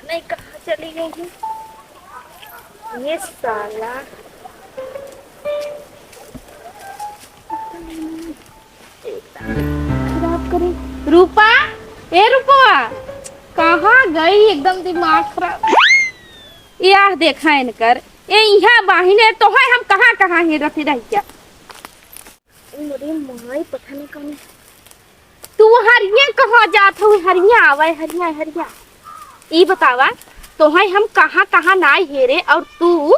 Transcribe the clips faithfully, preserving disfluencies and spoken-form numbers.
नहीं, कहाँ चली गई है ये साला? खराब करे। रूपा, ए रूपवा, कहाँ गई? एकदम दिमाग खराब। याह देखा इनकर, ए इहाँ बाहिन है, तोहइ हम कहाँ कहाँ हेरत रही क्या? मोरे माई, पता नहीं कौन। तू हरिया कहाँ जात हो? हरिया आवे, हरिया, हरिया। ई बतावा, तोहइ हम कहाँ कहाँ नाई हेरे और तू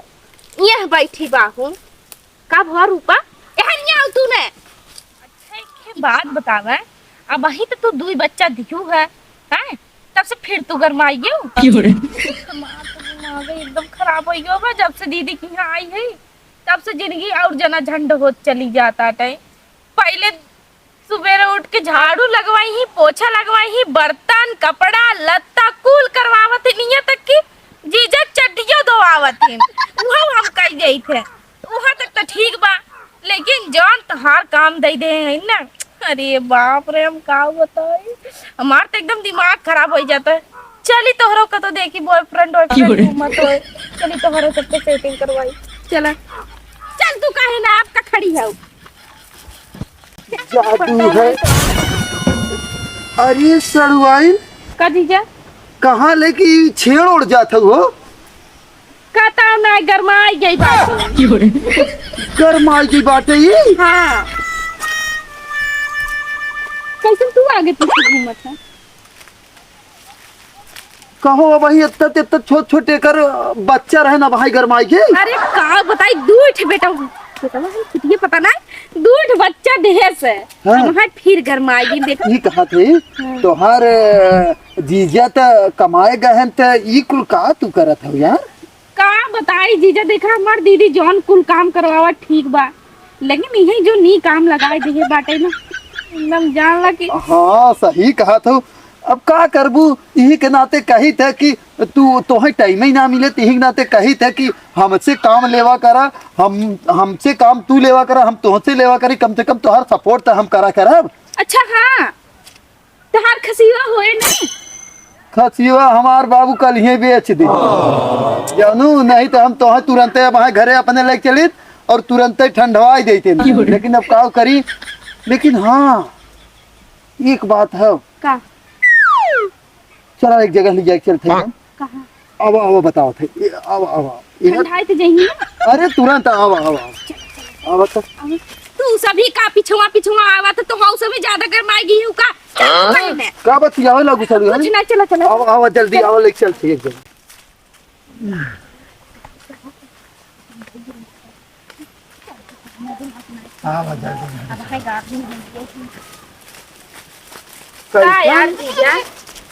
यह बैठी बाहू। का भवा रूपा? ए हरिया आउ तू ने। अच्छा, एक ठे बात बतावा, अबहीं तो तू दुई बच्चा दिहू है, हैं? तब से फिर तू गरमाई गयो। क्यों रे? माँ तो दिमाग एकदम खराब हो गयो बा, जब से दीदी के यहाँ आई है, तब से जिंदगी और जना झंड होत चली जाता है। पहले सुबेरे उठ के झाड़ू लगवाई ही, पोछा लगवाई ही, बर्तन, कपड़ा, लत्ता कुल करवावत ही, इहाँ तक कि जीजा चड्डियो धोआवत ही, उहो हम कई देइत है। उहाँ तक तो ठीक बा, लेकिन जौन तोहार काम दे दे है ना, अरे बाप रे, हम का बताई, हमार तो एकदम दिमाग खराब हो जाता है। चली तोहरो का तो देखी, बॉयफ्रेंड वॉयफ्रेंड घूमत होए, चली तोहरो सबके सेटिंग करवाई। चला, चल तू काहे ना आपका खड़ी है। जादू है। अरे सड़ुआइन, का जीजा? कहाँ लेके ई छेड़ ओड़ जात हो? कतौ ना, गरमाई गई बाटे। गरमाई गई बाटे ई? हाँ। कैसन तू आगे पीछे घूमत है? कहो, अबहीं इतना, इतना छोट छोट एकर बच्चा रहे ना भाई गरमाई के। अरे का बताई, दुइ ठे बेटा, बेटा हम खुद ये पता ना, दुइ ठे बच्चा देहे से। हाँ। हम हाथ फिर गरमाई गई, देखा? ई कहा थे, हाँ। तोहार, अ, जीजा त कमाए गए हैं, त ई कुल का तू करत हो यार? का बताई जीजा, देखा हमार दीदी जौन कुल काम करवावा ठीक बा, लेकिन इहे जो नी काम लगाए दिहे बाटे ना, एकदम जान ला कि हाँ, सही कहा थू। अब का करबू, इही के नाते कही थे कि तू, तोहे टाइम ही ना मिले, त इही के नाते कही थे कि हमसे काम लेवा करा, हम, हमसे काम तू लेवा करा, हम तोहसे लेवा करी, कम से कम तोहार सपोर्ट त हम करा करब। अच्छा हाँ, तोहार खसिया होए नहीं? खसिया हमार बाबू कल ही बेच दे, जानू, नहीं त हम तोहे तुरंते अब घरे अपने लेके चलित और तुरंते ठंडवाई देते ना। लेकिन अब का करी, लेकिन हाँ, एक बात है। का? चला, एक जगह ले जाके चलते हैं। कहाँ? आवा, आवा, बताओ थे। ए, आवा, आवा। ए, ठंडाई तो जइही ना। अरे, तुरंत आवा, आवा, आवा। आवा तो। आवा। तू सभी का पिछुआ, पिछुआ आवा तो, तो हम सभी ज्यादा गरमाई गई हूँ का? चल, हाँ? पहले। का बतियावे लागू चलू, कुछ हाँ? ना, चला, चला। आवा, आवा, जल्दी चल। आवा, लेके चलते हैं एकदम। आवा, जल्दी। अब है गाभिन हो गई। का कैसन? यार जीजा,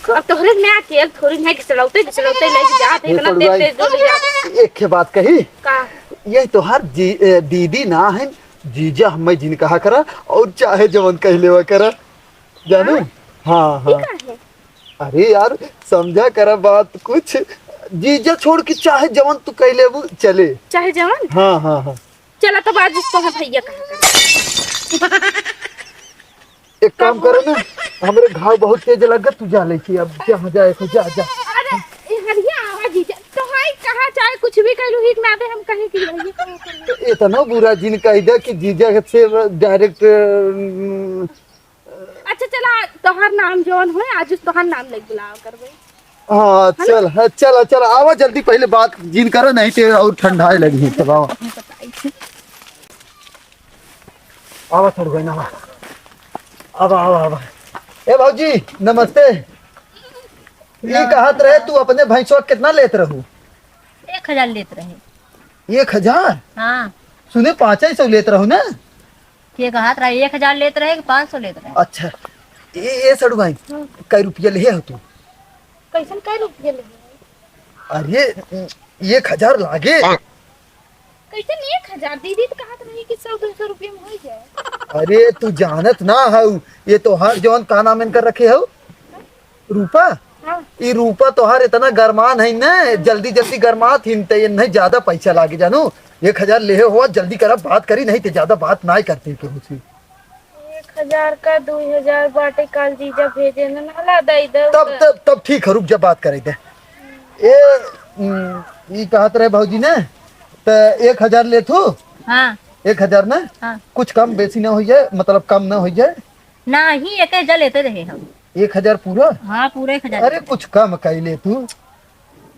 अब तोहरे में अकेल थोड़ी नहीं, घिसलौते, घिसलौते लेके जात है, ये इतना तेज, तेज डोली जात। एक ठे बात कही? का? ये तोहार जी-, ए, दीदी ना है, जीजा हमें जिन कहा करा और चाहे जवन कह लेवा करा, जानू? हाँ? हाँ, ये हाँ। का है? अरे यार, समझा करा बात कुछ। जीजा छोड़ के चाहे जवन तू कह लेबू, चले। चाहे जवन? हाँ, हाँ, हाँ। चला तब आज इसको हम भैया कहा कर। एक काम करो ना, हमरे घाव बहुत तेज लग गया, तू जा लेके, अब जहाँ जाए को जा, जा। अरे, ए हरिया आवा जीजा, तो हाय कहा चाहे कुछ भी कह लू, ही ना दे, हम कहे कि भैया कहा कर। तो इतना बुरा जिन कह दे कि जीजा से डायरेक्ट, अम, अच्छा, चला, तोहार नाम जौन होए, आज उस तोहार नाम लेके बुलावा करबे। हाँ, है ना? चल, हाँ, चल, चल, आवा जल्दी, पहले बात जिन करो, नहीं तो और ठंडाए लगी है, चल, आवा। बताई थी। आवा, सर, बहन, आवा। आवा, आवा, आवा। ए, भौजी, नमस्ते। ये हाँ। कहत रहे, तू अपने भैंसवा कितना लेत रहू? एक हजार लेत रहे। एक हजार? हाँ। सुने, पाँच ही सौ लेत रहू ना? के कहत रहा, एक हजार लेत रहे कि पाँच सौ लेत रहे? अच्छा, ए, ए सड़ू भाई, हाँ। कै रुपया लेहे हो तू? कैसन कै रुपया लेहे? अरे, एक हजार लागे। कैसन एक हजार? दीदी तो कहत रही कि सौ दो सौ रुपया में हो जाए। अरे, तू जानत ना हऊ, ये तोहार जौन का नाम इनकर रखे हऊ? रूपा? हाँ। ई रूपा तोहार इतना गरमान है न, जल्दी जल्दी गरमात हिन, ते ये नहीं ज्यादा पैसा लागे जानू। एक हजार लेहे हो, जल्दी करा, बात करी, नहीं ते ज्यादा बात नाय करते केहू से। एक हजार का दुई हजार बाटे, काल जीजा भेजे न, नाला दई दे तब, उधर। तब, तब ठीक है, रुक जा, बात करे दे। ए, उम, ई कहत रहे भौजी ने, त एक हजार लेथू? हाँ। एक हजार ना? हाँ। कुछ कम बेसी ना होइ जाए, मतलब कम ना होइ जाए? नाही, एक हजार लेते रहे हम। एक हजार पूरा? हाँ, पूरा एक हजार अरे, लेते। कुछ कम कइ लेथू।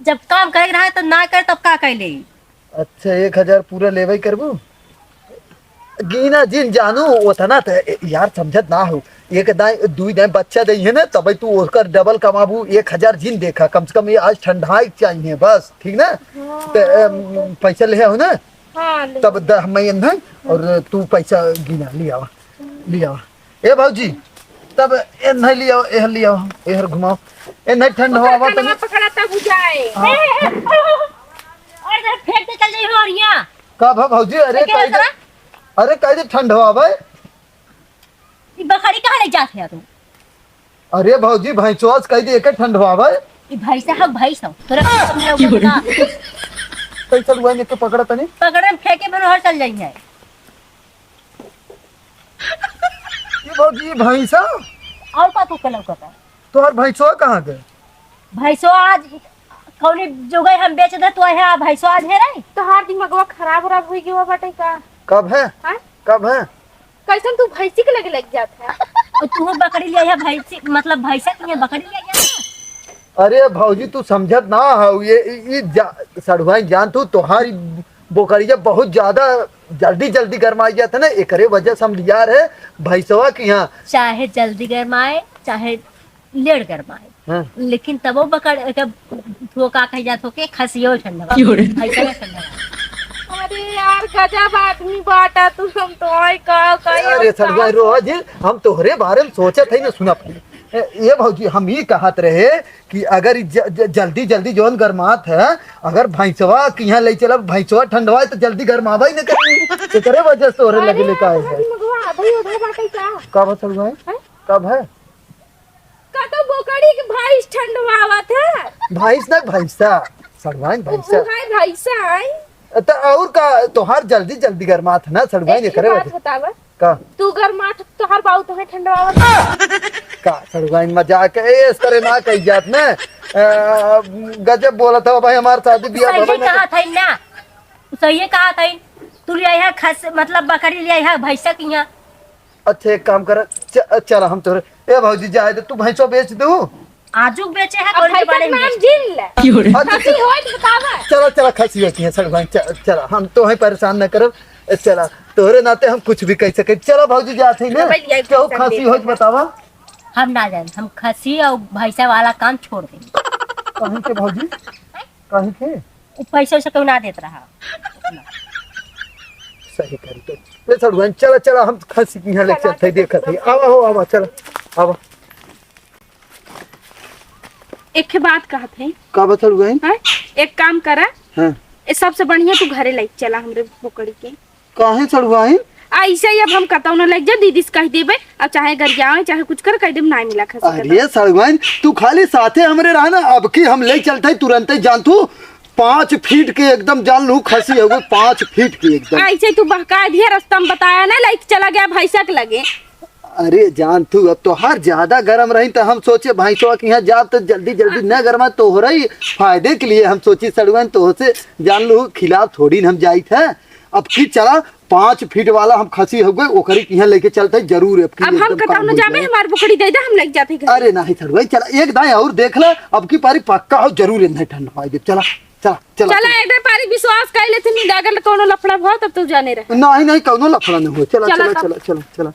जब काम करे के रहे त ना करे, तब का कइ ले? अच्छा, एक हजार पूरा लेबइ करबू? गिना जिन जानू, ओतना त, ए, यार, समझत ना हो। एक दाई, दुई दाई बच्चा दइहे ना, तबइ तू ओकर डबल कमाबू। एक हजार जिन देखा, कम से कम ये आज ठंडाइ के चाहिए बस, ठीक ना? हाँ, त, एम, तो पैसा लेहे हो ना? हाँ, ले। तब द, हम एन्हइ, और तू पैसा गिना, लियावा, लियावा। ए भौजी, तब एन्हइ लियावा, एहर लियावा, एहर घुमावा। एन्हइ ठंड ओकर हवा कनवा तनी। पकड़ा तब बुझाए। हाँ। और इधर फेंक के चल जाई हो और यहाँ। का भा भौजी? अरे, ए, के कहि दे, तोरा? अरे, कहि दे ठंड हवा भाई। ई बकरी कहाँ ले जात है तू? अरे भौजी, भैंसवा से कहि दे, एके ठंड हवा भाई। ई भैंसा है, भैंस हो। तोरा कुछ समझ में का? पैसा रुआ ने के पकड़ा तनी। पकड़े में फेंके में नहर चल जाई है। ये भौजी, ये भैंसा? और का तू के लौकता? तोहर भैंसवा कहाँ गए? भैंसवा आज कौनी जोगई हम बेच दे, तो है भैंसवा आज है रे। तोहार दिमागवा खराब उराब हुई गवा बाटे का? कब है? हाँ? कब है? कैसन तू भैंसी के लगे लग जात है? और तू बकरी ले है भैंसी, मतलब भैंसा के लिए बकरी ले जात है? अरे भौजी, तू समझत ना हो, ये, ये, ये जा, सड़ुआइन जान तू, तोहार ई बोकरिया बहुत ज्यादा जल्दी जल्दी गरमाई जात है ना, एकरे वजह से हम लिया रहे भैंसवा के यहाँ। चाहे जल्दी गरमाए, चाहे लेट गरमाए, हाँ। लेकिन तबो बकर, एके, वो का कह जात हो के खसियो ठंडवा। क्यों रे? भैंसा ठंडवा। अरे यार, गजब आदमी बाटा तू, हम तो आई का, का अरे सड़ुआइन रोज हम तोहरे बारे में सोचत है ना, सुना पहले। ए, ये भौजी, हम ई कहत रहे कि अगर ई ज-, ज-, जल्दी जल्दी जौन गरमात है, अगर भैंसवा के यहाँ ले चलब, भैंसवा ठंडवा है तो जल्दी गरमावा ही न करी। एकरे वजह से तोहरे लगे लेके आए हैं। दिमगवा, भाई उधर बाटे का? का बा सड़ुआइन? हैं? कब है? का तो बोकड़ी के भैंस ठंडवावत है। भैंस ना, भैंसा। सड़ुआइन भैंसा। उ है भैंसा है। त और का, तोहार जल्दी जल्दी गरमात है ना सड़ुआइन, एक एकरे बात वजह। बतावा। का? तू गरमात, तोहार बाऊ तोहे ठंडवावत। का सड़ुआइन मजाक है, ए, इस तरह ना कही जात ना। अ, गजब बोलत हो भाई, हमार शादी बियाह सही भवन में कहा था ना, सही कहा था। तू ले आया खस, मतलब बकरी ले आया भैंसा के यहाँ। अच्छा, एक काम कर, च-, चला हम तोरे, ए भौजी, जाए दे, तू भैंसो बेच दू। आजुक बेचे है, अब कौन के भैंसा बारे के में नाम बेचे? जिन ले। क्यों रे? अच्छा, खसी होई तो बतावा। चला, चला, खसी होती है, सड़ुआइन, च-, चला, हम तोहे परेशान न करब। ए, चला, तोहरे नाते हम कुछ भी कह सके। चला भौजी, जात है ना, चला भैया, केहू खसी होई तो बतावा। हम ना जाए, हम खसी और भैंसा वाला काम छोड़ दें। कहीं के भौजी? कहीं के? उ पैसा वैसा केहू ना देत रहा। सही करी तो। ले सड़ुआइन, चला, चला, हम खसी के यहाँ ले चलत है, देखत है। आवा हो, आवा, चला, आवा। एक ठे बात कहत है। का बा सड़ुआइन? हाँ? एक काम करा। हाँ। ए, सबसे बढ़िया तू घरे लाइक चला हमरे बोकड़ी के। काहे सड़ुआइन? ऐसे ही अब हम कतौ न लाइक जा, दीदी से कह देबे, अब चाहे गरियावे, चाहे कुछ कर, कह देब ना मिला खसी का। अरे सड़ुआइन, तू खाली साथे हमरे रहा ना, अब की हम ले चलत है तुरंते, जान तू, पाँच फीट के एकदम जान लू खसी हो गई, पाँच फीट के एकदम। ऐसे तू बहका दिया, रास्ता में बताया ना, लाइक चला गया भैंसा के लगे। अरे जान तू, अब तोहार ज्यादा गरम रही तो हम सोचे भैंसवा के यहाँ जाब तो जल्दी जल्दी न गरमा, तोहरे ही फायदे के लिए हम सोची सड़ुआइन, तोहसे जान लू खिलाफ थोड़ी न हम जाइत है। अब की चला, पाँच फीट वाला हम खसी हो गए, ओकरे के यहाँ लेके चलत है जरूर। अब की अब हम एकदम कतौ काम न हो जाबे, जाए। हमार बोकड़ी दे दे, हम लेके जाते घर। अरे नहीं सड़ुआइन, चला एक दाई और देख ले, अब की पारी पक्का हो जरूर, इन्हें ठंड पाई दे। चला, चला, चला, चला, चला। एक दाई पारी विश्वास कर लेते नहीं, अगर कौनो लफड़ा भा तब तो जाने रहे। नहीं, नहीं, कौनो लफड़ा नहीं हो। चला, चला, चला, तब। चला, चला, चला।